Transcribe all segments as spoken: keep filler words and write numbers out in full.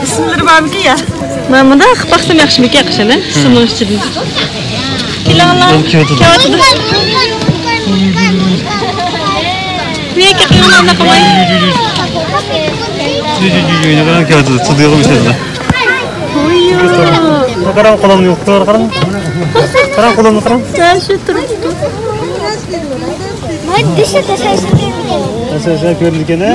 ئىسىملىرى بارمىكىن يا؟ مانا مۇنداق قىلىپ باقسام ياخشىمىكىن قىشىنى؟ سۇنىڭ ئىچىدە. كېلىڭلار. كېلىۋاتىدۇ. نېمە كېلىڭلار، ئۇنداق قىلماي. قاراڭ، قولۇمنى يوق، قاراڭ. قاراڭ، قولۇمنى قاراڭ. قاراڭ، قولۇمنى قاراڭ. ئەسەسلەر كۆرۈنىدىكەن، ھە؟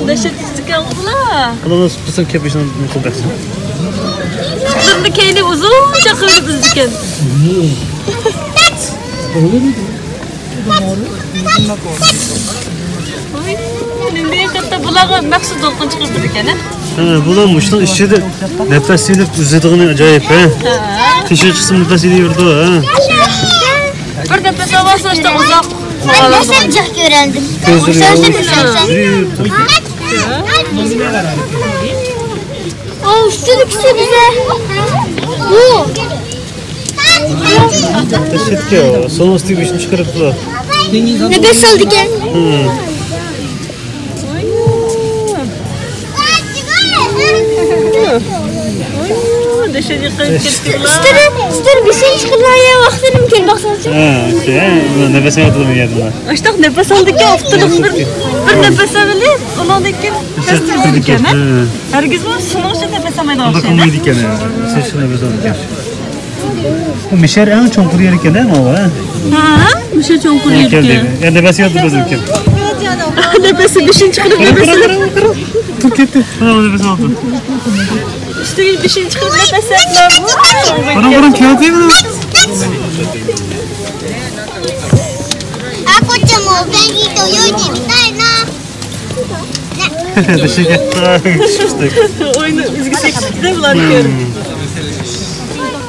دەھشەت ئىكەن ئۇلار. قولۇمنى تۇتسام، كەپ ئىشىڭنى قىلىپ بەرسەم. پۇتلىرىنى كەينى ئۇزۇنچە قىلىپ ئۈزىدىكەن. ۋوي، نېمە قىلىپتۇ؟ بۇلارغا مەخسۇس دولقۇن چىقىرىپ تۇرىدىكەن، ھە؟ ھە، بۇلار مۇشۇنىڭ ئىچىدە نەپەس ئېلىپ ئۈزىدىغىنى ئاجايىپ، ھە؟ ھە. تېشىغا چىقسا نەپەس ئېلىۋېرىدۇ، ھە؟ بىر نەپەس ئالسا، ئۇزاق. مەن نەرسىنى جىق كۆرەلدىم. كۆزلىرى ياۋۇش. ئاۋۇ ئۈستىدىكىسى بىزە. بۇ. تەشۋىقكە، سۇنىڭ ئۈستىگە بېشىنى چىقىرىپتۇ. نەپەس ئالىدىكەن. ھىم. ئۈستىدە، ئۈستىدە بېشىنى چىقىرىپ، يا ۋاقتىنىمكەن باقساڭچۇ. ھە، ئىشتە، نەپەس ئالىدىغان يەردە. ئاشتاق نەپەس ئالدىكەن، ئۇستىدىن بىر، بىر نەپەس ئېلىپ، ئۇنىڭدىن كېيىن تەس تۇرىدىكەن، ھە؟ ھەرگىزمۇ سۇنىڭ ئۈچۈن نەپەس ئالمايدىغان ئوخشايدۇ. قىلمايدىكەن، ھە. سۇ ئۈچۈن نەپەس ئالىدىكەن. بۇ مىشەر ئەڭ چوڭقۇر يەر ئىكەن، ھە، ماۋۇ، ھە؟ ھە، مىشەر چوڭقۇر يەر ئىكەن. يەنە نەپەس يالتىپ ئۆزۈمكەن. نەپەسى بېشىنى چىقىرىپ، نەپەسى. تۇرۇپ كەتتى. قاراڭ، نەپەس ئالدى. ئۈستىگە بېشىنى چىقىرىپ، نەپەس ئېلىپ. قاراڭ، قاراڭ، كېلىۋاتىدۇ. ئويۇننى ئۆزگىچە كۈتتى بۇلارنى كۆرۈپ.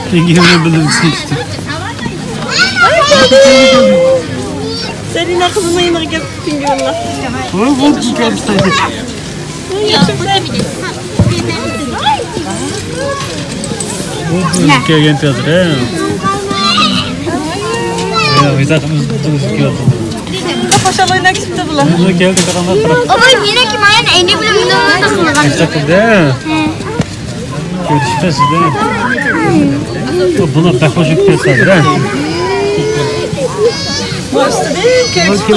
پىڭگىۋىن بىلەن بىللە ئۆزگىچە كۈتتى. سەرىنا قىزىمنىڭ يېنىغا كەپ پىڭگىۋىنلار. ۋاي، ۋاي، بۇ كەلدى. كەلگەن ھازىر، ھە؟ يا، بىزاقىمىز كەلدى. خۇشال ئويناپ كېتىپتۇ بۇلار. بۇ كەلدى، قاراڭلار، قاراڭ. ئوي، مېنىڭكى مايان ئەينى بىلەن مېنىڭ ئوينىغان. كۆرۈشتە سىزدە. بۇلار بەك خۇش كۆرۈپ كەتسە، ھە؟ بۇ ئۈستىدىن كۆرۈشتە.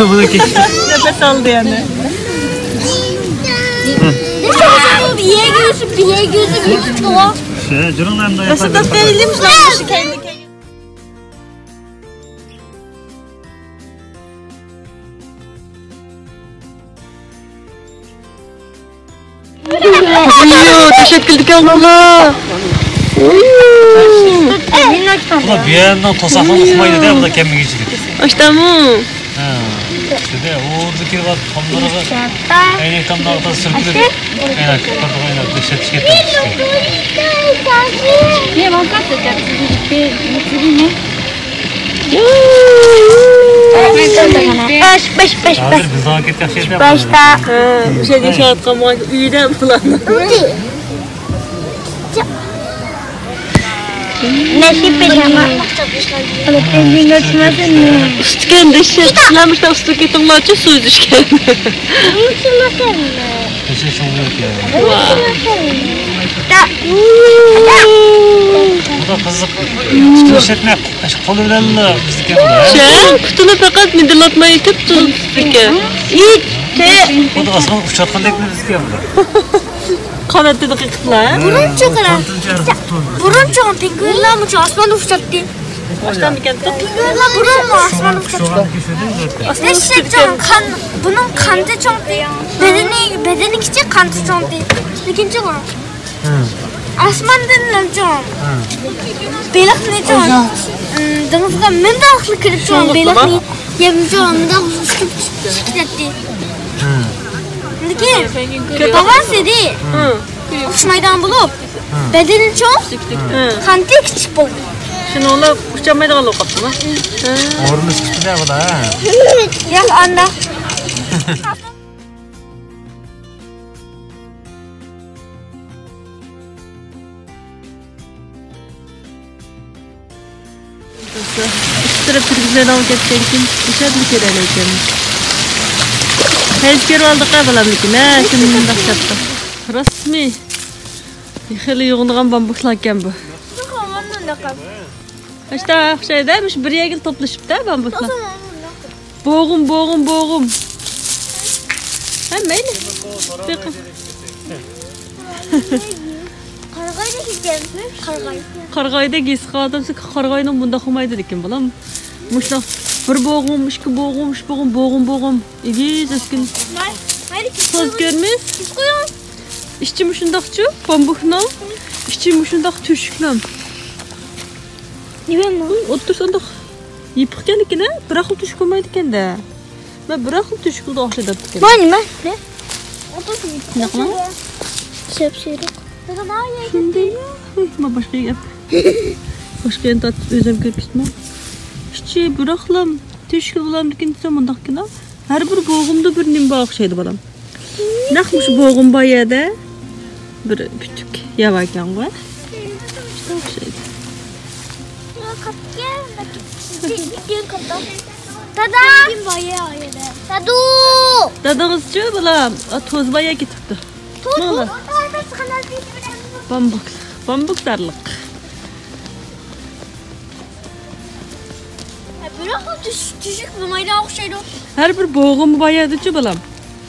بۇنىڭكى. نەپەس ئالدى يەنە. بىيەگە ئۆسۈپ، بىيەگە ئۆسۈپ يۈرۈپتۇ. شۇ، جۈرۈڭلار ئەمدى. ئۇيۇ، دەھشەت كېلىدىكەن ئۇلار. ئۇلار بۇ يەرنىڭ توساقلىرىنى ئۇقمايدۇ-دە، بۇلار كەممىگۈچىلىك. ئاشتامۇ؟ ھە. دېدى، ئۇ ئوردا كىرىۋاتىپ، تاملىرىغا، ئەينەك تاملارغا سۈركىلىپ، ئەينەك، قىرىغا ئەينەك، دەھشەت چىقىپ كەتتى. باش، باش، باش، باش. ھازىر بىز داۋا كەتكەن شەيتان. باشتا. ھە، ئۆشە دېيىشىۋاتقان بولغان ئۆيدە بۇلارنىڭ. نەشىپ بېرىڭ. ئۇستىكەن دەھشەت. سىلەر مۇشۇنداق ئۇستىگە كېتىڭلارچۇ، سۇ ئۈزۈشكەن. بۇ دا قىزىق. كۆرسەتمە. ئاشۇ قولى بىلەنلا بىزنىڭكى بۇ، ھە؟ شۇ، پۇتىنى پەقەت مىدىرلاتماي ئېتىپ تۇرۇپتىكەن. ئىت، تۆ. خۇددى ئاسمانغا ئۇچۇۋاتقاندەك بىزنىڭكى بۇ. قانىتىنى قېقىپلا، ھە؟ بۇرۇن چوقۇرا. بۇرۇن چوقۇرا پېڭگۇئېنلار مۇشۇ ئاسماندا ئۇچاتتى. ئاشتامىكەن. پېڭگۇئېنلار بۇرۇنمۇ ئاسماندا ئۇچاتتى. بۇنىڭ قانىتى چوڭتى. بەدىنى، بەدىنى كىچىك، قانىتى چوڭتى. لېكىن چوقۇرا. ھە. ئاسماندىن چوڭ. ھە. بېلىقنى چوڭ. ئىم، دېڭىزغا مۇنداقلا كىرىپ چوڭ. بېلىقنى يەپ چوڭ. مۇنداق ئۇچۇپ چىقىپ كېتەتتى. ھە. لېكىن بابام دېدى، ھە، ئۇچمايدىغان بولۇپ، ھە، بەدىنى چوڭ، ھە، قانىتى كىچىك بولدى. شۇنىڭلا ئۇچالمايدىغان بولۇپ قاپتىما؟ ھە. ئورنى چىقىپتۇ-دە بۇلار، ھە. ياق، ئانداق. ئىككى تەرەپ كىرگۈزمەيدىغان كەتكەنكىن، ئىشەنمەي كېلەلەيكەن. ھەيز كۆرۈۋالدۇق-ھە بالامنىڭكىنى، ھە، شۇنداق چاپتۇ. راستمۇ؟ خېلى يوغىنىغان بامبۇكلاركەن بۇ. ئاشتا ئوخشايدۇ، مۇشۇ بىر يەرگە توپلىشىپتۇ بامبۇكلار. بوغۇم، بوغۇم، بوغۇم. ھە، مەيلى. بېقىڭ. قارىغايدەك ئىكەن. قارىغاي. قارىغايدەك ھېس قىلىۋاتامسىز، قارىغاينىڭ مۇنداق بولمايدۇ لېكىن، بالام. مۇشۇنداق بىر بوغۇم، ئىككى بوغۇم، ئۈچ بوغۇم، بوغۇم، بوغۇم. ئېگىز ئۆسكۈن. ماي، مايلى كېسىپ توز قويۇڭ. كۆرمىز. كېسىپ قويۇڭ. ئىچى مۇشۇنداقچۇ، بامبۇكنىڭ. ئىچى مۇشۇنداق تۆشۈكلەم. نېمە بۇ؟ ئوتتۇرىسى ئۇنداق يېپىقكەنلىكىنى بىراقلا تۆشۈك بولمايدىكەن-دە. مەن بىراقلا تۆشۈك بولىدۇ ئوخشايدۇ دەپتىكەن. مانا نېمە؟ نە؟ ئوتتۇرىسى يېپىق. نېمە قىلىمەن؟ سەپسېرىق. دادا، مانا يەرگە شۇندايمۇ؟ ھۇي، مەن باشقا يەرگە ئەپ. باشقا يەرنى تارتىپ ئۆزۈم كۆرۈپ كېتىمەن. ئىچى بىراقلا تۆشۈك بولامدىكىن دېسەم مۇنداقكىنا. ھەر بىر بوغۇمدا بىر نېمە بار ئوخشايدۇ، بالام. نەق مۇشۇ بوغۇم بار يەردە بىر پۈتۈك يەر باركەنغۇ. شۇنداق ئوخشايدۇ. دادا! دادۇ! دادىڭىزچۇ، بالام؟ ئا، توز بار يەر كېتىپتۇ. توز، مانا. توز، توز، توز. بامبۇك، بامبۇكدارلىق. بىراق تۆشۈك، تۆشۈك بولمايدىغان ئوخشايدۇ. ھەر بىر بوغۇمى بار يەردىچۇ، بالام.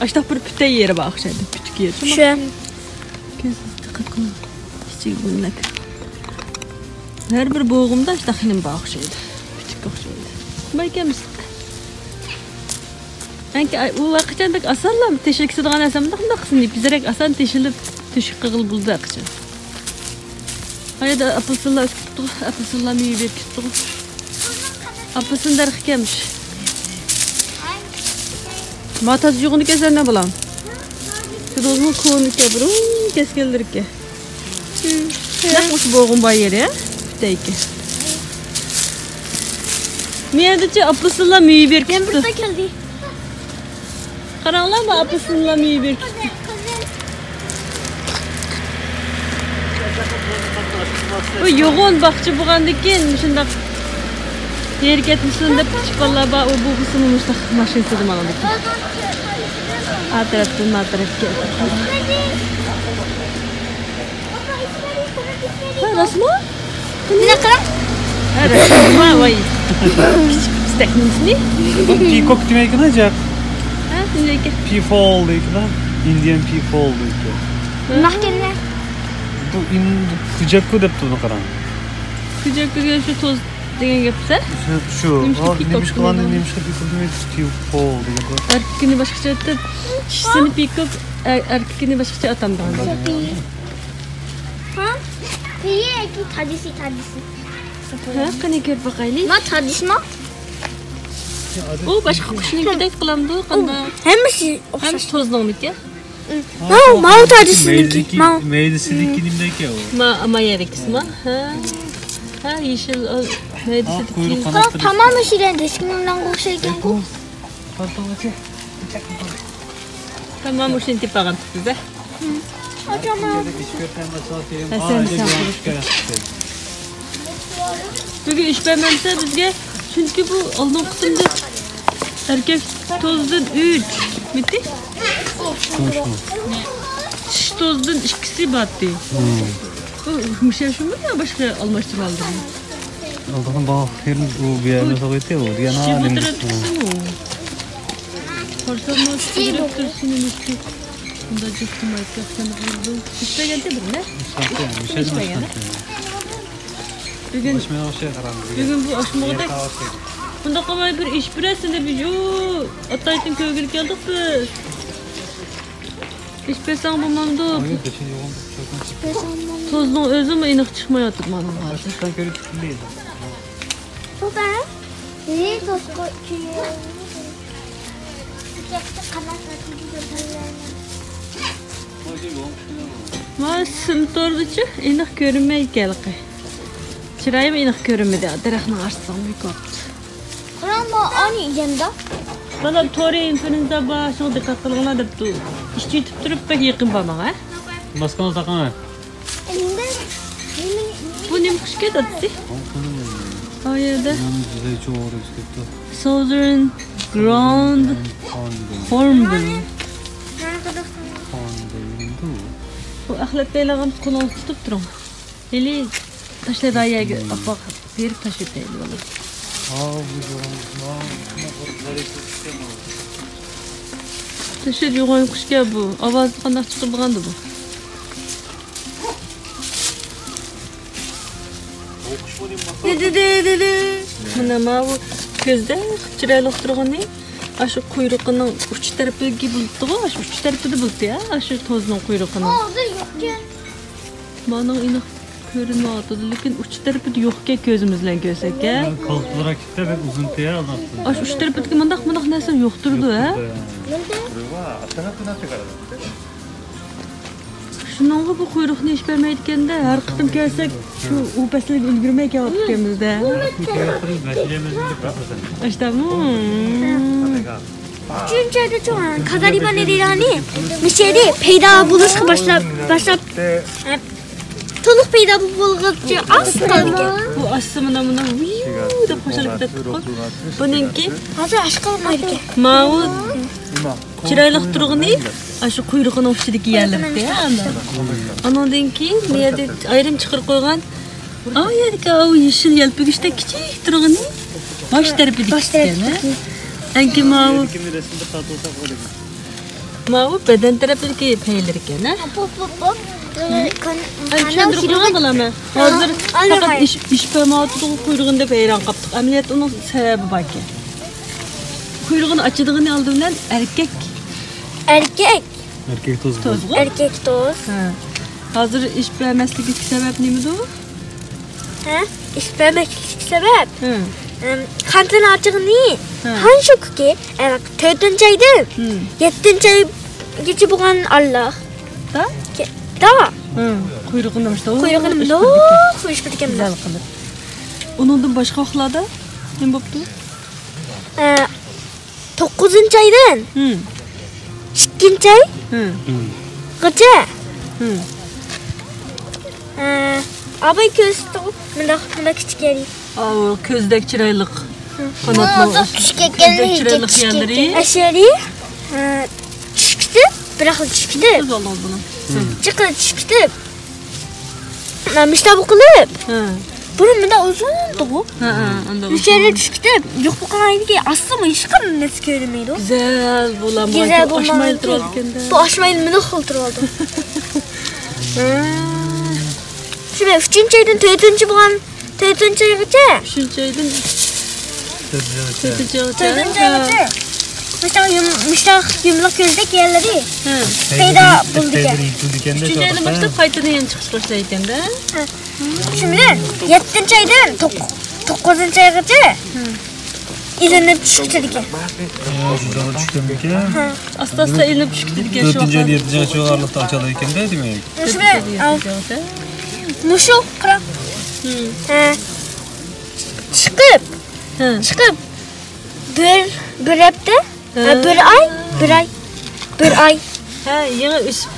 ئاشتاق بىر پۈتەي يېرى بار ئوخشايدۇ. پۈتۈك يېرى. شۇ. كۆز دىققەت قىلىڭ. كىچىك بۇنداق. ھەر بىر بوغۇمدا ئاشتاق نېمە بار ئوخشايدۇ. پۈتۈك ئوخشايدۇ. بايكەمسىز. ئەنكى، ئاي، ئۇ ۋاقىتچان بەك ئاسانلا تېشىلىپ كېتىدىغان نەرسە، مۇنداق، مۇنداق قىلسۇن، يېپىزرەك ئاسان تېشىلىپ، تۆشۈك قىلغىلى بولىدۇ ھەقىچان. قايدا ئاپېلسىنلار ئۆسۈپ كېتىپتۇ، ئاپېلسىنلار مېۋە بېرىپ كېتىپتۇ. ئاپېلسىن دەرىخى ئىكەنمىش. ما تازا يوغىنى كەزەرنە بۇلام. شۇ دوزمۇ كونىكە، بۇرۇن كەسكەنلىرىكە. نەق مۇشۇ بوغۇم بار يېرى، پۈتەيكى. مېۋىدىچۇ ئاپېلسىنلار مېۋە بېرىپ كېتىپتۇ. يەنە بىر كەلدى. قاراڭلار، ما ئاپېلسىنلار مېۋە بېرىپ كېتىپتۇ. بۇ يوغان باغچە بولغاندىكىن مۇشۇنداق يېرى كەتمىسۇن دەپ كىچىك بالىلار بار، ئۇ بولمىسىمۇ مۇشۇنداق ماشىنىسىدا ماڭىدىكەن. ئا تەرەپتىن ما تەرەپكە. ھە، راستمۇ؟ مانا قاراڭ. ھە، راستمۇ؟ ۋاي. كىچىك ئىستەكنىڭ ئىسمى؟ بۇ پىكوك دېمەيدىكەن، جاق. ھە، نېمە دەيدىكەن؟ پىفول دەيدىكەن. ئىندىيەن پىفول دەيدىكەن. نېمە ئىكەن؟ بۇ ئىن-، كۇجاكۇ دەپتۇ، بۇنى قاراڭ. كۇجاكۇ دېگەن شۇ توز دېگەن گەپسە؟ شۇ، شۇ. نېمىشقا ئۇ پىكوك نېمە ئىشقا دېگەن؟ نېمە ئىشقا پىكوك دېمەيدۇ؟ پىفول دېگەن. ئەركىكىنى باشقىچە ئېيتىپ، كىشىسىنى پىكوك، ئە-، ئەركىكىنى باشقىچە ئاتامدىغان. ھە؟ قېنى كۆرۈپ باقايلى. ما تادىسما؟ ئۇ باشقا قۇشنىڭكىدەك قىلامدۇ، قانداق؟ ھەممىسى ئوخشاش. توزنىڭمىكى؟ ماۋۇ، ماۋۇ تادىسىنىڭكى. مەيدىسىدىكى، ماۋۇ. مەيدىسىدىكى نېمىدەك ئۇ؟ ما، ما يەردىكىسىما؟ ھە. ھە، يېشىل، ئۇ مەيدىسىدىكى. قۇيرۇق قاناتلىرى. تامام شىرەن دېسكىنىڭ نانغۇ ئوخشايدىغان. تامام ئۇشۇنى تېپىپ ئالغان تۇتىسىز-ھە؟ ھەسەن، سەن قۇرۇپ. بۈگۈن ئىش بەرمەمسە بىزگە، چۈنكى بۇ ئالدىنقى قېتىمدا ئەركەك توزدىن ئۈچ، مىتى؟ چىش توزدىن ئىككىسى بارتى. بۇ مۇشۇ شۇمۇ يا باشقا ئالماشتۇرۇۋالدىڭمۇ؟ ئالدىغان بار، بۇ بۇ يەرنى سوغۇيتى، بۇ دېگەن. قارىسام، سۈرۈپ تۇرسىنى مۇشۇ. بۇندا جىق قىلمايتتى، قىلمايدۇ. ئىشلىگەنتى بىرنە. ئىشلىگەن. بۈگۈن، بۈگۈن بۇ ئاشمىغۇدەك. بۇنداق قىلماي بىر ئىش بىرەرسىنى بىر يو، ئاتايتىن كۆرگىلى كەلدۇق بىز. ئىش بەرسەڭ بولمامدۇ؟ توزنىڭ ئۆزىمۇ ئېنىق چىقمايۋاتىدۇ مانا ھازىر. ما سىم توردىچۇ ئېنىق كۆرۈنمەيدىكەنلىكى. چىرايىمۇ ئېنىق كۆرۈنمىدى، دەرەخنىڭ ئارىسىغا مۆكۈپ. قاراڭ، ما ئانى يېگەندە. بالام، تورى ئىنفلۇئېنزا بار، شۇڭا دىققەت قىلىڭلار دەپتۇ. ئىش ئېتىپ تۇرۇپ بەك يېقىن بارماڭ، ھە؟ ماسكىڭىزنى تاقاڭ. ئەمدى نېمە؟ بۇ نېمە قۇشكەن دادىسى؟ ئۇ يەردە Southern Ground Hornbill. بۇ ئەخلەت دەيدىغان قولىڭىزنى تۇتۇپ تۇرۇڭ. ھېلى تاشلايدىغان يەرگە ئاپاق بېرىپ تاشلىتايلى بالام. تەشۋىش يوغان قۇشكەن بۇ. ئاۋازى قانداق چىقىپ بولغاندى بۇ؟ دېدى، دېدى، دېدى. مانا ماۋۇ كۆزدەك چىرايلىق تۇرغىنى، ئاشۇ قۇيرۇقىنىڭ ئۇچ تەرىپىگە بولۇپتىغۇ، ئاشۇ ئۇچ تەرىپىدە بولۇپتۇ يا، ئاشۇ توزنىڭ قۇيرۇقىنىڭ. مانىڭ ئېنىق كۆرۈنمەيۋاتىدۇ، لېكىن ئۇچ تەرىپىدە يوقكەن، كۆزىمىز بىلەن كۆرسەك ھە. كالتىراق كىتتە بەك ئۇزۇن تۇيا. ئاشۇ ئۇچ تەرىپىدىكى مۇنداق، مۇنداق نەرسە يوق تۇرىدۇ ھە. شۇنىڭغا بۇ قۇيرۇقنى ئېچىپ بەرمەيدىكەن-دە، ھەر قېتىم كەلسەك شۇ ئۇ پەسىلگە ئۈلگۈرمەي كېلىۋاتىدىكەنمىز-دە. ئاشتامۇ؟ شۇنچە چوڭ كازارىبانى دېگەننى مىشەدە پەيدا بولۇشقا باشلاپ، باشلاپ، ئە، تولۇق پەيدا بولغۇچە ئاز قالىدىكەن. بۇ ئاستا مانا، مانا ۋىيۇ دەپ قوشۇلۇپ كېتەتتىكۇ. بۇنىڭكى ھازىر ئاشقا بولمايدىكەن. ماۋۇ چىرايلىق تۇرغىنى ئاشۇ قۇيرۇقىنىڭ ئۇچىدىكى يەرلىرى. ئانىڭدىن كېيىن بۇ يەردە ئايرىم چىقىرىپ قويغان، ئا يەردىكى ئاۋۇ يېشىل يەلپۈگۈچتەك كىچىك تۇرغىنى باش تەرىپىدىكى ئىكەن. ئەنكى ماۋۇ، ماۋۇ بەدەن تەرەپىدىكى پەيلىرى ئىكەن ھە. ھە، چۈشەندۈرۈپ قويغان بولامەن. ھازىر پەقەت ئىش، ئىش بەرمەيۋاتىدىغۇ قۇيرۇقىنى دەپ ھەيران قاپتۇق. ئەمەلىيەتتە ئۇنىڭ سەۋەبى باركەن. قۇيرۇقىنى ئاچىدىغىنى ئالدى بىلەن ئەركەك. ئەركەك. ئەركەك توز. توزغۇ؟ ئەركەك توز. ھە. ھازىر ئىش بەرمەسلىكىدىكى سەۋەب نېمىدۇ؟ ھە؟ ئىش بەرمەسلىكىدىكى سەۋەب؟ ھە. ئەم، قانتىن ئاچىغىنى ھە. خانشوكۇكى، ئە، تۆتىنچى ئايدىن ھە. يەتتىنچى ئايغىچە بولغان ئارىلىق. دا؟ كە-، دا. ھە. قۇيرۇقىنى مۇشۇنداق قۇيرۇقىنى مۇنداق ئۇيۇشتۇرىدىكەن. گۈزەل قىلىپ. ئۇنىڭدىن باشقا ۋاقىتلاردا نېمە بوپتۇ؟ ئە، توققۇزىنچى ئايدىن ھىم. ئىككىنچى ھىم. ئايغىچە. ھىم. ئە، ئاباي كۆرسىتىدۇ، مۇنداق، مۇنداق كىچىك يەرى. ئاۋۇ كۆزدەك چىرايلىق. ھىم. قاناتنىڭ كۆزدەك چىرايلىق يەرلىرى. ئەشەرى، ئە، چۈشكۈتۈپ، بىراقلا چۈشكۈتۈپ. كۆز ئالدىڭىز بۇنى. ھىم. جىقلا چۈشكۈتۈپ. مۇشتابا قىلىپ. ھە. بۇرۇن مۇنداق ئۇزۇندىغۇ. ھە، ھە، ئانداق مۇشۇ يەرگە چۈشكۈتۈپ، يوق بولغان ئىدىكى، ئاستىمۇ ھېچقانداق نەرسە كۆرۈنمەيدۇ. گۈزەل بولامدۇ؟ گۈزەل بولمىغان ئاشمايلى تۇرىدىكەن-دە. بۇ ئاشمايلى مۇنداق قىلىپ تۇرۇۋالدى. ھە. شۇ ئۈچىنچى ئايدىن تۆتىنچى بولغان، تۆتىنچى ئايغىچە. ئۈچىنچى ئايدىن تۆتىنچى ئايغىچە. تۆتىنچى ئايغىچە. مۇشتاق يۇم-، مۇشتاق يۇمىلاق كۆزدەك يەرلىرى ھە. پەيدا بولىدىكەن. ئۈچىنچى ئايدىن باشلاپ قايتىدىن يەنە چىقىش باشلايدىكەن-دە. ھە. شۇ بىلەن يەتتىنچى ئايدىن توق-، توققۇزىنچى ئايغىچە ئىلىنىپ چۈشكۈتىدىكەن. ئاستىئاستا ئىلىنىپ چۈشكۈتىدىكەن شۇ تۆتىنچى ئايدىن يەتتىنچى ئايغىچە ئارىلىقتا ئاچالايدىكەن-دە، دېمەك. شۇ بىلەن، ئاۋۇ. مۇشۇ قارا. ھە. چىقىپ. ھە. چىقىپ. بىر، بىر ھەپتە. ھە. ھە، بىر ئاي، بىر ئاي، بىر ئاي. ھە، يېڭى ئۆسۈپ،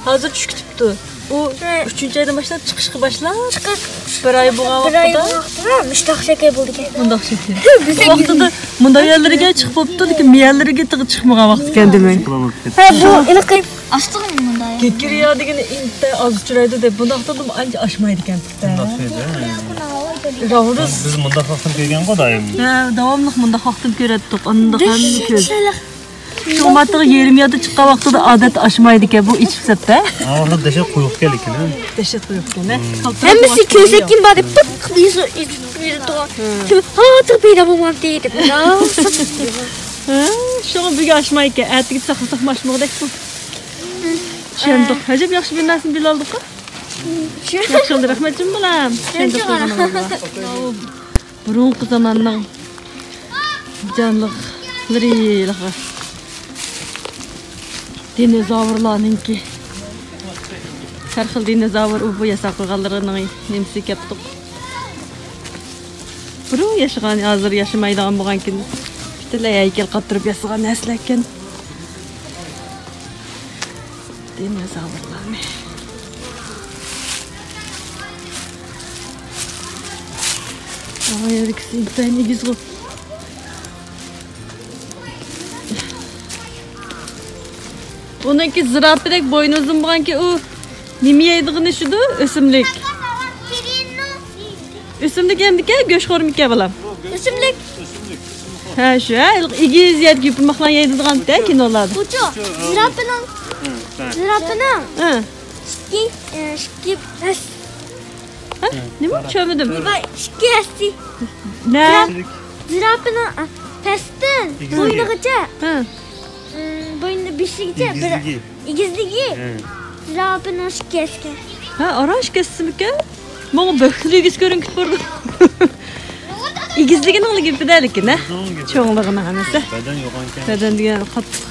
ھازىر چۈشكۈتۈپتۇ. ئۇ ھە. ئۈچىنچى ئايدىن باشلاپ چىقىشقا باشلاپ، چىقىپ، بىر ئاي بولغان بىر ئاي ۋاقتىدا بولغان ۋاقتىدا مۇشۇنداق شەكىل بولىدىكەن. مۇنداق شەكىل. بىز بۇ ۋاقتىدا مۇنداق يەرلىرىگە چىقىپ بوپتۇ، لېكىن مۇ يەرلىرىگە تېخى چىقمىغان ۋاقىت ئىكەن دېمەك. ھە، بۇ ھېلىقى ئاستىغىمۇ مۇنداق. گېكىرىيا دېگىنى ئىنتايىن ئاز ئۇچرايدۇ دەپ، بۇنداقتىمۇ ئانچە ئاشمايدىكەن. شۇنداق سۆيدى. راۋۇرۇس. بىز مۇنداق ۋاقتىم كۆرگەنغۇ دائىم. ھە، داۋاملىق مۇنداق ۋاقتىم كۆرەتتۇق. ئاندىن ھەممە كۆز. شۇڭا ماتىغا يېرىم يادا چىققان ۋاقتىدا ئادەتتە ئاشمايدىكەن بۇ ئېچىپ سەپتە. ئاۋۇ دەھشەت قويۇق ئىكەن لېكىن، ھە. دەھشەت قويۇق ئىكەن، ھە. ھەممىسى كۆرسەتكىن بار دەپ پىت قىلىپ يۈزى، يۈزى تۇرغان. ھە. ھازىر پەيدا بولمامتى دەپ. ھە، شۇڭا بۈگۈن ئاشمايدىكەن. ئەتىگە ساقلىساقمۇ ئاشمىغۇدەك بۇ. چۈشەندۇق. ئەجەب ياخشى بىر نەرسىنى بىلىۋالدۇققۇ. ياخشى بولدى، رەھمەت جۇمۇ بالام. چۈشەندۇق. بۇرۇنقى زاماننىڭ جانلىقلىرى. دىنوزاۋرلارنىڭكى. ھەر خىل دىنوزاۋر ئۇ بۇ ياساپ قويغانلىرىنىڭ نېمىسى كەپتۇق. بۇرۇن ياشىغان، ھازىر ياشىمايدىغان بولغانكىن، پۈتۈنلەي ھەيكەل قاتۇرۇپ ياسىغان نەرسىلەركەن. دىنوزاۋرلارنى. ئاي، ھەرىكىسى ئىنتايىن ئېگىزغۇ. ئۇنىڭكى زىراپىدەك بوينى ئۇزۇن بولغانكى، ئۇ نېمە يەيدىغىنى شۇدۇ، ئۆسۈملۈك. ئۆسۈملۈك ئەمدىكەن، گۆشخورمىكەن، بالام؟ ئۆسۈملۈك. ھە، شۇ، ھە، ئېگىز يەردىكى يوپۇرماقلارنى يەيدىغان-دە، كىنولاردا. بۇچۇ، زىراپىنىڭ، ھە، زىراپىنىڭ، ھە، ئىككى، ئە، ئىككى پەس. ھە؟ نېمە؟ چۈشەنمىدىم. بىر ئىككى ھەسسە. نە؟ زىراپىنىڭ، ئە، پەستىن ئېگىزلىكى. بوينىغىچە. ھە. ئىم، بوينى بېشىغىچە بىر ئېگىزلىكى. ئېگىزلىكى. ھە. زىراپىنىڭ ئىككى ھەسسىكەن. ھە، ئاران ئىككى ھەسسىمىكەن؟ ماڭا بەكلا ئېگىز كۆرۈنۈپ تۇرىدۇ. ئېگىزلىكىنىڭ گېپىدە لېكىن، ھە؟ چوڭلۇقىنىڭ ھەممىسى. بەدەن يوغانكەن. بەدەن دېگەن قاتتىق.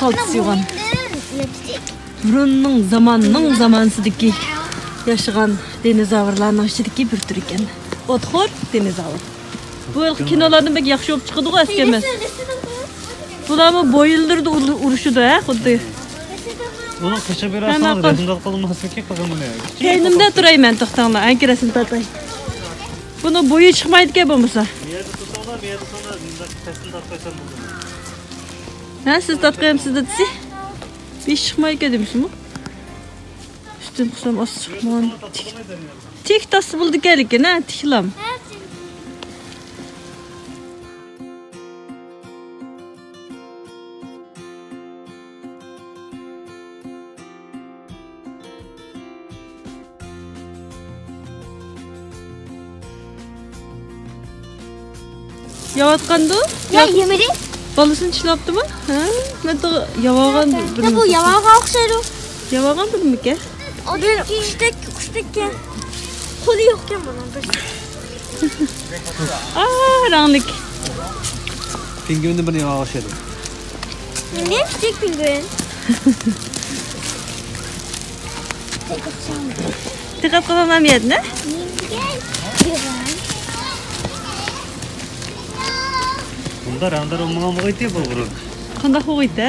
قالتىس يوغان. بۇرۇننىڭ زاماننىڭ زامانىسىدىكى ياشىغان دىنوزاۋرلارنىڭ ئىچىدىكى بىر تۈر ئىكەن. ئوتخور دىنوزاۋر. بۇ ھېلىقى كىنولاردىن بەك ياخشى بولۇپ چىقىدىغۇ، ئەسكى ئەمەس. بۇلارمۇ بويۇنلىرىدا ئۇر-، ئۇرۇشىدۇ، ھە، خۇددى. ئۇنىڭ قېشىغا بېرىپ ئالساڭ، رەسىم تارتقىلى بولماسمىكىن، قىزىم، بۇنى. كەينىمدە تۇراي مەن، توختاڭلار، ئەنكى رەسىم تارتاي. بۇنىڭ بويى چىقمايدىكەن بولمىسا. بۇ يەردە تۇرساڭلار، بۇ يەردە تۇرساڭلار، مۇنداق تەستىن تارتىپ قويسام بولىدۇ. ھە، سىز تارتقايمسىز دېدىسى؟ بېشى چىقمايدىكەن دېمىسىمۇ؟ ئۈستۈن قىسام ئاستى چىقمىغان. تىك، تىك تاسا بولىدىكەن لېكىن، ھە، تىكلام. يەۋاتقاندۇ؟ يا، يېمىدى. بالىسىنى چىلاپتىمۇ؟ ھە؟ مەن تېخى يەۋالغان بىر يا، بۇ يەۋالغان ئوخشايدۇ. يەۋالغان بىرمىكەن؟ بىر قۇشتەك، قۇشتەككەن. قولى يوقكەن بۇنىڭ بىر. ئا، رەڭلىك. پىڭگۋىننى بىر يەۋالغان ئوخشايدۇ. نېمە كىچىك پىڭگۋىن؟ دىققەت قىلمامدىمۇ؟ بۇندا رەڭدار بولمىغان بولغىيتى بۇ بۇرۇن. قانداق بولغىيتى؟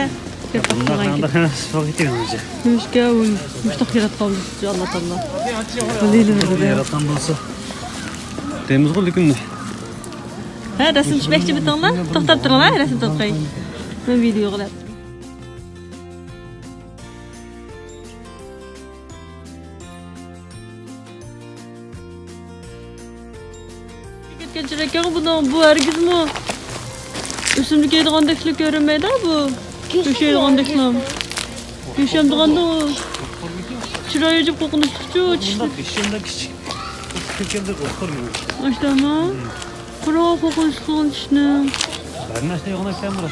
بۇنداق رەڭدار ئەمەس بولغىيتى مېنىڭچە. نېمىشقا ئۇ مۇشتاق ياراتقان بولسا، ئاللا تائالا. بۇنى ياراتقان بولسا. دەيمىزغۇ، لېكىن. ھە، رەسىم چۈشمەكچى بىتىڭلار. توختاپ تۇرۇڭلار، رەسىم تارتقاي. مەن ۋىدېئو قىلىپ. كەتكەن چىرايكەنغۇ بۇنىڭ، بۇ ھەرگىزمۇ ئۆسۈملۈك يەيدىغاندەكلا كۆرۈنمەيدۇ بۇ. گۆش يەيدىغاندەكلا. گۆش يەمدىغاندۇ. چىرايى ئەجەب قورقۇنچلۇقچۇ، چىشلىرى. بېشىمدا كىچىك كۆكەمدە قورقۇرمەن. ئاشتاما. قورقۇنچلۇق چىشنىڭ. بەرنەشنى يوغىناكەن بۇ.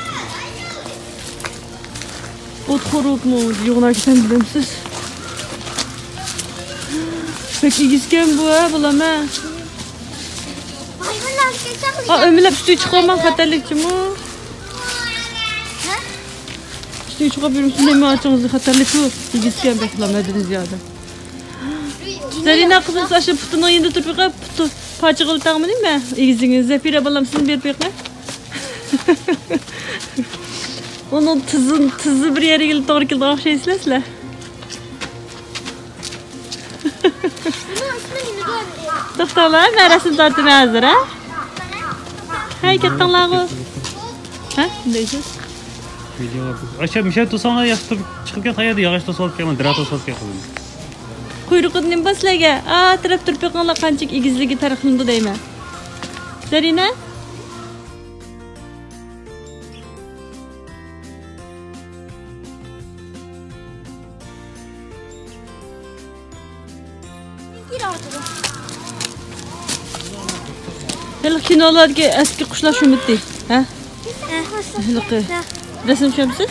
ئوتخور ئوتمۇ يوغىناكەن بىلەمسىز؟ بەك ئېگىزكەن بۇ، ھە، بالام، ھە؟ ھا، ئۆمىلەپ ئۈستىگە چىقىۋالماڭ، خەتەرلىك جۇمۇ. ئۈستىگە چىقىپ يۈرمىسۇن، نېمە ئاچىڭىزنى، خەتەرلىككۇ. ئېگىزكەن بەك، بالام، ھەددىدىن زىيادە. زەرىنە قىزىم، ئاشۇ پۇتىنىڭ يېنىدا تۇرۇپ بېقىپ، پۇتى پاچىقىلىتاڭمۇ نېمە؟ ئېگىزىڭىز، زەپىرە بالام، سىزمۇ بېرىپ بېقىڭ. ئۇنىڭ تىزى، تىزى بىر يەرگە توغرا كېلىدىغان ئوخشايسىلەر سىلەر. توختاڭلار، مەن رەسىم تارتىمەن ھازىر، ھە؟ ھەي، كەتتىڭلارغۇ. ھە؟ دەيسىز. ئاشۇ مۇشۇ توساڭلار ياخشى تۇرۇپ چىقىپ كەت، قايەردە ياغاچ توسۇۋالىپ كەلمە، دىرا توسۇۋالىپ كەلمە. قۇيرۇقىدا نېمە بار سىلەرگە؟ ئا، تەرەپ تۇرۇپ بېقىڭلار، قانچىلىك ئېگىزلىكى پەرقلىنىدۇ دەيمەن. زەرىنە؟ ھېلىقى كىنولاردىكى ئەسكى قۇشلار شۇمۇتى، ھە؟ ھېلىقى رەسىم چۈشەمسىز؟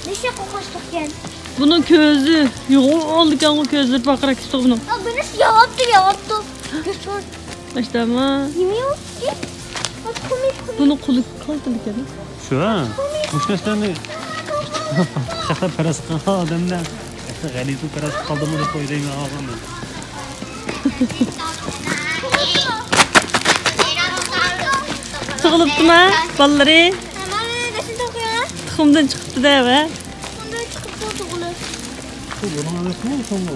نېشە قوقۇشلۇقكەن. بۇنىڭ كۆزى يوغان ئىكەنغۇ، كۆزلىرى پارقىراپ كېتىپتۇ بۇنىڭ. ھا، بۇنى يالاپتۇ، يالاپتۇ. كۆز كۆر. ئاشتاما. يېمەيۋاتىدۇ. ھا، قومۇش، قومۇش. بۇنىڭ قولى قالتىدىكەن. شۇ، ھە؟ مۇشۇ نەرسىلەرنى شەھەر پەرەز قىلغان ئادەملەر غەلىتە پەرەز قىلىپ قالدىمۇ دەپ ئويلايمەن، ئاغام مەن. تۇغۇلۇپتىما بالىلىرى؟ تۇخۇمدىن چىقىپتۇ-دە، ۋە. تۇخۇمدىن چىقىپتۇ، توغرا. بۇ بۇنىڭ ئەمەسمۇ، تۇخۇمى؟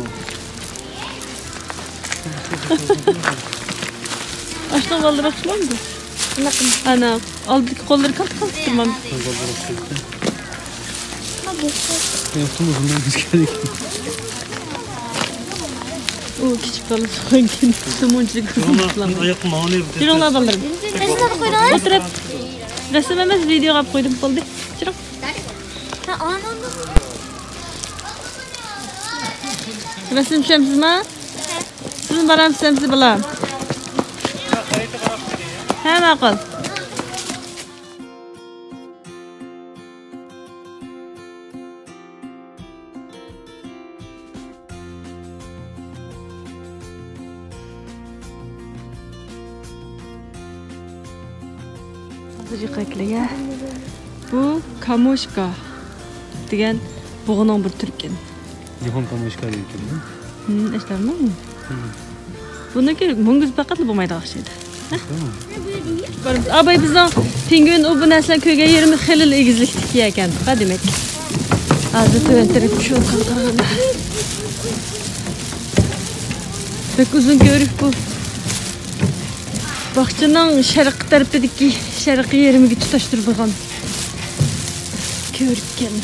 ئاشۇنىڭ بالدۇرى ئوخشىمامدۇ؟ ئانا، ئالدىدىكى قوللىرى كالتە-كالتە تۇرمامدۇ؟ ياقتىمۇ بۇنداق بىز كەلدۇق. ئۇ كىچىك بالىسى قويغان سومونچىلىك. يۈرۈڭلار، بالىلىرىم. ئولتۇرۇپ. رەسىم ئەمەس، ۋىدېئوغا ئاپ قويدۇم، بولدى. يۈرۈڭ. رەسىم چۈشەمسىزما؟ سىزمۇ بارامسىز ئەمىسە بالا؟ ھە، ماقۇل. ھازىر يېقىنكىلەرگە بۇ كاموشكا دېگەن بۇغىنىڭ بىر تۈرى ئىكەن. نىھون كاموشكا دەيدىكەن. ھىم، ئەسلىمۇ؟ ھىم. بۇنىڭكى مۈڭگۈز پەقەتلا بولمايدىغان ئوخشايدۇ. ھە؟ ئاباي بىزنىڭ پىڭگۋىن ئۇ بۇ نەرسىلەرنى كۆرگەن يېرىمىز خېلىلا ئېگىزلىكتىكى ئىكەن، دېمەك. ھازىر تۆۋەن تەرەپ چۈشۈۋاتقان قارىغاندا. بەك ئۇزۇن كۆۋرۈك بۇ. باغچىنىڭ شەرقىي تەرىپىدىكى شەرقىي يېرىمىگە تۇتاشتۇرىدىغان كۆۋرۈككەن.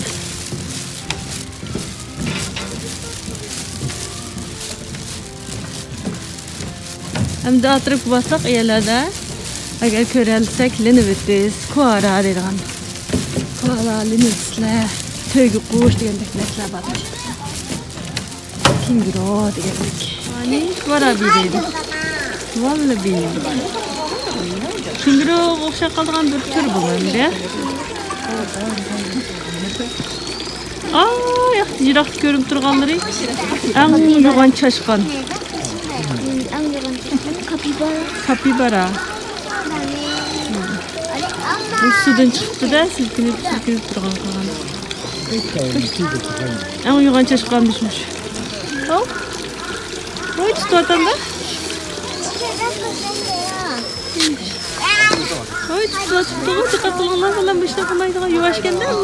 ئەمدى ئاتراپ بارساق يەرلەردە، ئەگەر كۆرەلىسەك، لىنۋىتس، كوئالا دەيدىغان. كوئالا، لىنۋىتسلەر، تۆگە قۇش دېگەندەك نەرسىلەر بار. كېنگۇرۇ دېگەندەك. ئانى ۋارابى دەيدۇ. ۋاللىبى. كېنگۇرۇغا ئوخشاپ قالىدىغان بىر تۈر بۇ ئەمدى. ئا، ياق، يىراقتا كۆرۈنۈپ تۇرغانلىرى ئەڭ يوغان چاشقان. ئەڭ يوغان چاشقان كاپىبارا. كاپىبارا. بۇ سۇدىن چىقىپتۇ-دە، سىلكىنىپ، سىلكىنىپ تۇرغان قالغان. ئەڭ يوغان چاشقانمىش مۇشۇ. ھوي، تۇتۇۋاتامدا. ھوي، تۇتۇۋاتىپتىغۇ، دىققەت قىلىڭلار، بالام، بۇ ئىشنى قىلمايدىغان يۇۋاشكەن-دە بۇ.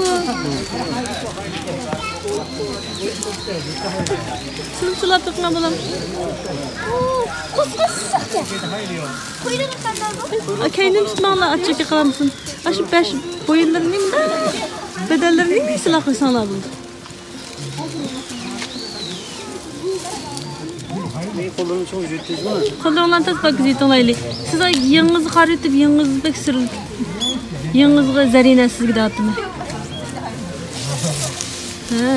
سىلىپ سىلاپ بېقىڭ، بالام. قۇس، قۇس، ساقچى. كەينىدىن تۇتماڭلار، ئاچچىقى قالمىسۇن. ئاشۇ بەش بويۇنلىرىنى، بەدەنلىرىنى سىلاپ قويساڭلار بولىدۇ. قوللىرىڭلارنى تازا پاكىز يۇتۇڭلايلى. سىز يېڭىڭىزنى قارىۋېتىپ، يېڭىڭىزنى بەك سۈرۈلۈپ، يېڭىڭىزغا زەرىنە سىزگە دەۋاتىمەن. ھە،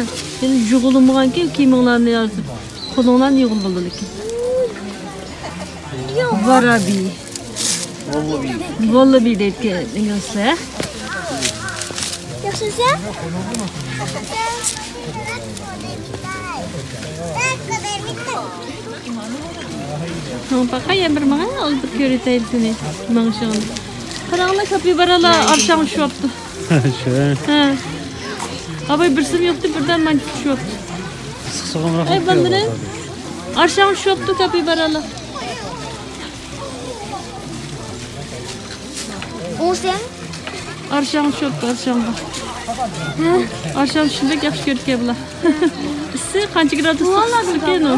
يەنە يۇغۇلمىغانكى كىيىمىڭلارنى يازدىم. قولۇڭلارنى يۇغۇل بولدى لېكىن. ۋارابى. ۋاللىبى دەيدىكەن ئىنگلىزلار. ياخشىمۇسەن؟ ماڭا باقا، يەنە بىر ماڭا، ئۇ بىر كۆرۈتەيلى سېنى ماڭىشىڭنى. قاراڭلار، كاپىبارالار ئارشاڭ چۈشۈۋاپتۇ. شۇ. ھە. ئاباي بىرسىمۇ يوقتى، بىردەم مانچە چۈشۈۋاپتۇ. ئەي بالىلىرىم، ئارشاڭ چۈشۈۋاپتۇ كاپىبارالار. ئۇ سەن؟ ئارشاڭ چۈشۈۋاپتۇ، ئارشاڭغا. ھە؟ ئارشاڭ چۈشۈشنى بەك ياخشى كۆرىدىكەن بۇلار. ئىسسىق، قانچە گرادۇس ئىسسىقكەن ئۇ؟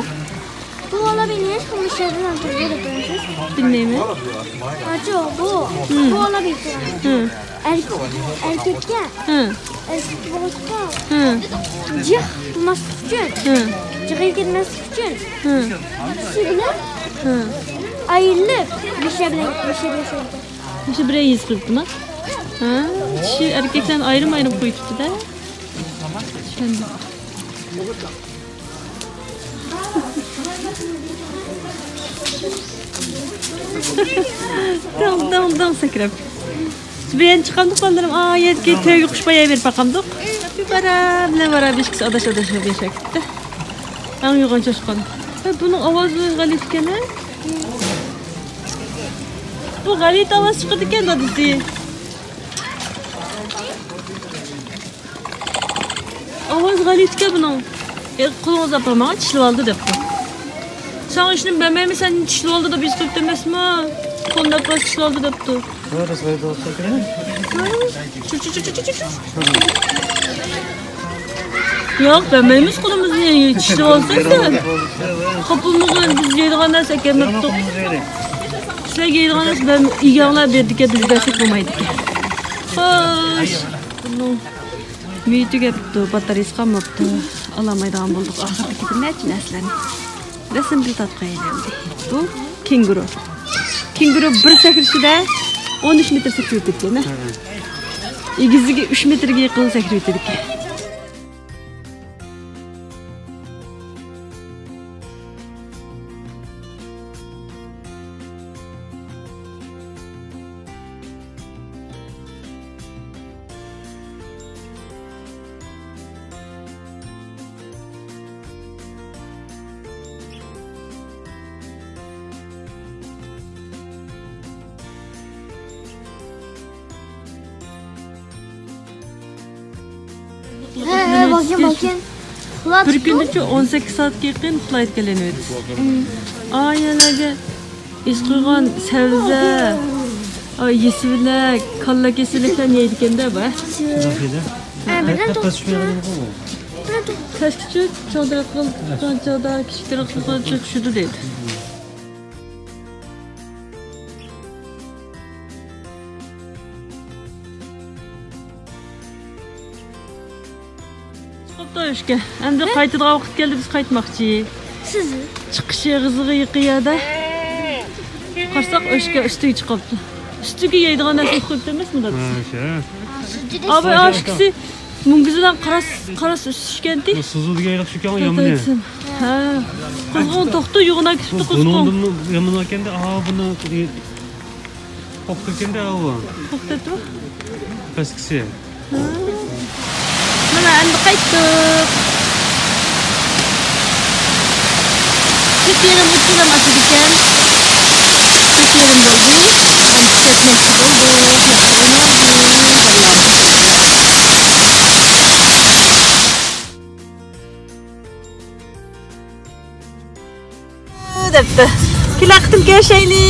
بۇ ۋاللابى نېمە قىلمىش يەردىن ئالدۇرۇپ بېرىپتۇ؟ بىلمەيمەن. ئاچۇ، بۇ، ھىم. بۇ ۋاللابى. ھىم. ئەركەككە، ھىم. ئەركەك بولغاچقا، ھىم. جىق بولماسلىق ئۈچۈن، ھىم. جىقى كەتمەسلىك ئۈچۈن، ھىم. سۈيى بىلەن، ھىم. ئايرىلىپ، مىشە بىلەن، مىشە بىلەن. مۇشۇ بىرەر يېزىق قىلىپتىما؟ ھە، چىشى ئەركەكلەرنى ئايرىم-ئايرىم قويۇپتۇ-دە. چۈشەندىم. دىڭ، دىڭ، دىڭ سەكرەپ. بىرەن چىقامدۇق بالىلىرىم؟ ئا، يەردىكى تۆگە قۇش بايا بېرىپ باقامدۇق. كاپىبارا بىلەن ۋارابى ئىككىسى ئاداش-ئاداش بولۇپ ياشاپ كەتتى. ئەڭ يوغان چاشقان. ھە، بۇنىڭ ئاۋازى غەلىتە ئىكەن، ھە؟ بۇ غەلىتە ئاۋاز چىقىرىدىكەن، دادىسى. ئاۋاز غەلىتىكەن بۇنىڭ. ئە، قولىڭىزنى ئاپىرىڭ، ماڭا چىشلىۋالدى دەپتۇ. ساڭا ئىشنى بەرمەيمەن، سەن چىشلىۋالدى دەپ ھېس قىلىپتۇ ئەمەسمۇ؟ قولىنى ئاپىرىڭ، چىشلىۋالدى دەپتۇ. ياق، بەرمەيمىز قولىمىزنى، چىشلىۋالسۇن سەن. خاپا بولمىغىن، بىز يەيدىغان نەرسە ئەكەلمەپتۇق. سىلەرگە يەيدىغان نەرسە بەرمە-، ئىگەڭلار بېرىدىكەن، بىز بەرسەك بولمايدىكەن. خوش. مېۋە تۈگەپتۇ، باتارېيىسى قالماپتۇ. ئالالمايدىغان بولدۇق ئاخىرىدىكى بىر نەچچە نەرسىلەرنى. رەسىمدىن تارتقان ئەمدى. بۇ كېڭگۇرۇ. كېڭگۇرۇ بىر سەكرىشىدە ئون ئۈچ مېتىر سەكرىۋېتىدىكەن. ئېگىزلىكى ئۈچ مېتىرگە يېقىن سەكرىۋېتىدىكەن. ھە، ھە، باقىمەن، باقىمەن. بىر كۈندىچۇ ئون سەككىز سائەتكە يېقىن فلايتقا ئېلىنىۋېتىسىز. ئا، يەرلەرگە ئىز قويغان سەۋزە، ئا، يېسىۋىلەك، كاللا كېسىلىكلەرنى يەيدىكەن-دە، بۇ. ھە، بىردىن توختىسا. تەسكىچۇ چوڭ تەرەققىي قىلغان چاغدا كىچىك تەرەققىي قىلغان چاغ چۈشىدۇ دەيدۇ. چىقىپتۇ ئۆچكە. ئەمدى قايتىدىغان ۋاقىت كەلدى، بىز قايتماقچى. سىز؟ چىقىش ئېغىزىغا يېقىن يەردە. قارىساق، ئۆچكە ئۈستىگە چىقىپتۇ. ئۈستىگە يەيدىغان نەرسىنى قويۇپتۇ ئەمەسمۇ، دادىسى؟ ھە، شۇ. ئاباي، ئاشۇكىسى مۈڭگۈز بىلەن قاراس، قاراس ئۈسۈشكەنتى. سىزىدىكى ئايلىق شۇكەن يامىنى. ھە. قوزغىڭ توختى، يوغىنا كېتىپتۇ قوزغىڭ. بۇنىڭدىنمۇ يامىنىكەندە، ئا، بۇنى قوقتىكەندە، ئاۋۇ. قوقتەتتىمۇ؟ پەسكىسى. ھە. مانا، ئەمدى قايتتۇق. تۆت يېرىم، ئۈچ يېرىم ئاشىدىكەن. تۆت يېرىم بولدى. ئەمدى كەتمەكچى بولدۇق. دەپتۇ. كېلەر قېتىم كۆرۈشەيلى.